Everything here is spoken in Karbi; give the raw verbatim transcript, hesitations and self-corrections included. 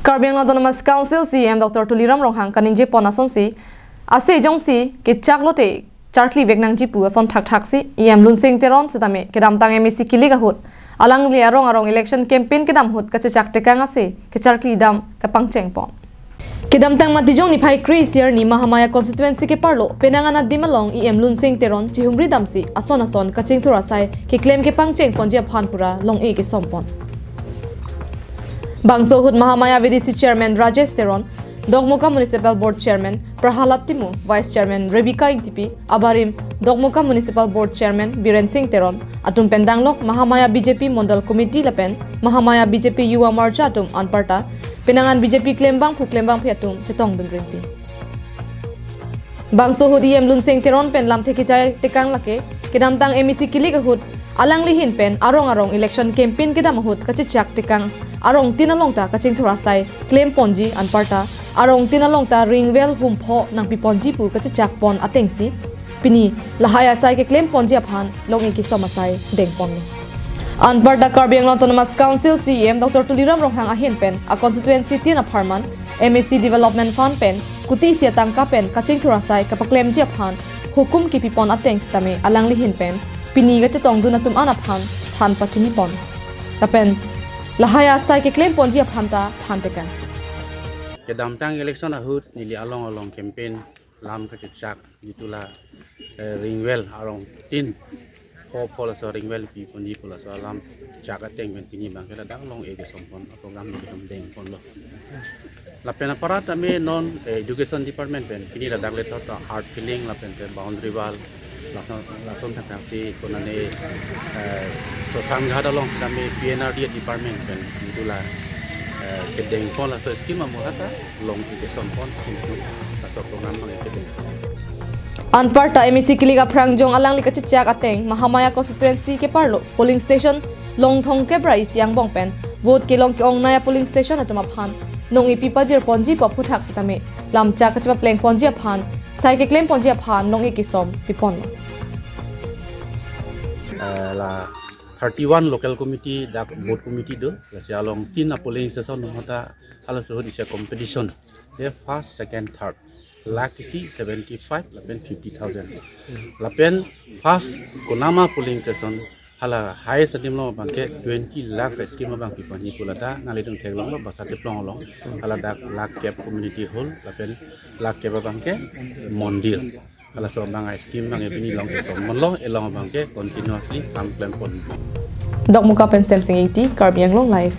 Karbi Anglong Autonomous Council C E M Doctor Tuliram Ronghang kaningje pon asonsi, ase jongsi kechak lote charkli vek nangji pu ason thakthak si E M Lunsing Teron setame kedamtang M A C kilik ahut alangli arong arong election campaign kedam ahut kachechak tekang ase kecharkli dam kapangcheng pon. Kedamtang Matijong niphai kre-isi arni Mahamaya constituency keparlo penang an adim along E M Lunsing Teron chihumri damsi ason ason kachingthur asai keklem kepangcheng ponji aphan pura long-e kesom pon. Bangso ahut Mahamaya V D C Chairman Rajesh Teron, Dokmoka Municipal Board Chairman Prahalad Timung, Vice Chairman Rebecca Ingtipi, abarim Dokmoka Municipal Board Chairman Biren Singh Teron, atum pen danglok Mahamaya B J P Mondal Committee lapen Mahamaya B J P Yuva Morcha atum anparta penang an B J P klembangphu klembangpi atum chetongdun rinti. Bangso ahut E M Lunsing Teron pen lamthe kechai tekang lake kedamtang M A C kilik ahut alangli ahin pen arong arong election campaign kedam ahut kachechak tekang arong tin along ta kachingthur asai klem ponji anparta arong tin along ta ringwell humpho nangpi ponji pu kachechak pon atengsi pini lahai asai keklem ponji aphan long-e kesom asai deng ponlo. Anparta Karbi Anglong Autonomous Council C E M Doctor Tuliram Ronghang ahin pen a constituency tin apharman M A C Development Fund pen kuti isi atangka pen kachingthur asai kapaklemji aphan hukum kipi pon ateng setame alangli ahin pen pini kachetongdun atum an aphan than pachini pon. Lapen lahai asai keklem ponji aphan ta than tekang. Kedamtang election ahut neli along along campaign lam kachechak jitu la, eh, ringwell arong tin pho pho laso ringwell pi ponji pu laso alam chak ateng pen pini abangke ladak long-e kesom pon a program ni kedam deng ponlo. Lapen apara tame non, eh, education department pen pini ladak le thot hard filling lapen pen boundary wall lason lason thakthak si konane, eh, Sosanghat along tame P N R D department pen jitu la, eh, kedeng pon laso scheme amu hata long-e kesom pon, laso program abang kedeng. Anparta M A C kilik aphrang jong alangli kachechak ateng Mahamaya constituency keparlo polling station Longthong kebra isi angbong pen vote kelong ke-ongnei a polling station atum aphan nong-e pi pajir ponji pu aphuthak setame lamchak kachepapleng ponji aphan sai keklem ponji aphan nong-e kesom pi ponlo. Eh, la thirty-one local committee dak booth committee do, lasi along tin a polling station atum hata halaso ahut isi a competition, de first, second, third, lakh isi seventy-five lapen fifty thousand. Lapen first konama polling station hala highest adim along abangke twenty lakhs a scheme abang pi ponji pu lata nanglitum theklonglo, basa Teplong along, hala dak lakh kep community hall lapen lakh kep abangke mondir. Halaso abang a scheme abang pini long kesom ponlo, elong abangke continuously kam klem pon. Dokmoka pen Semsing Ingti, Karbi Anglong Live.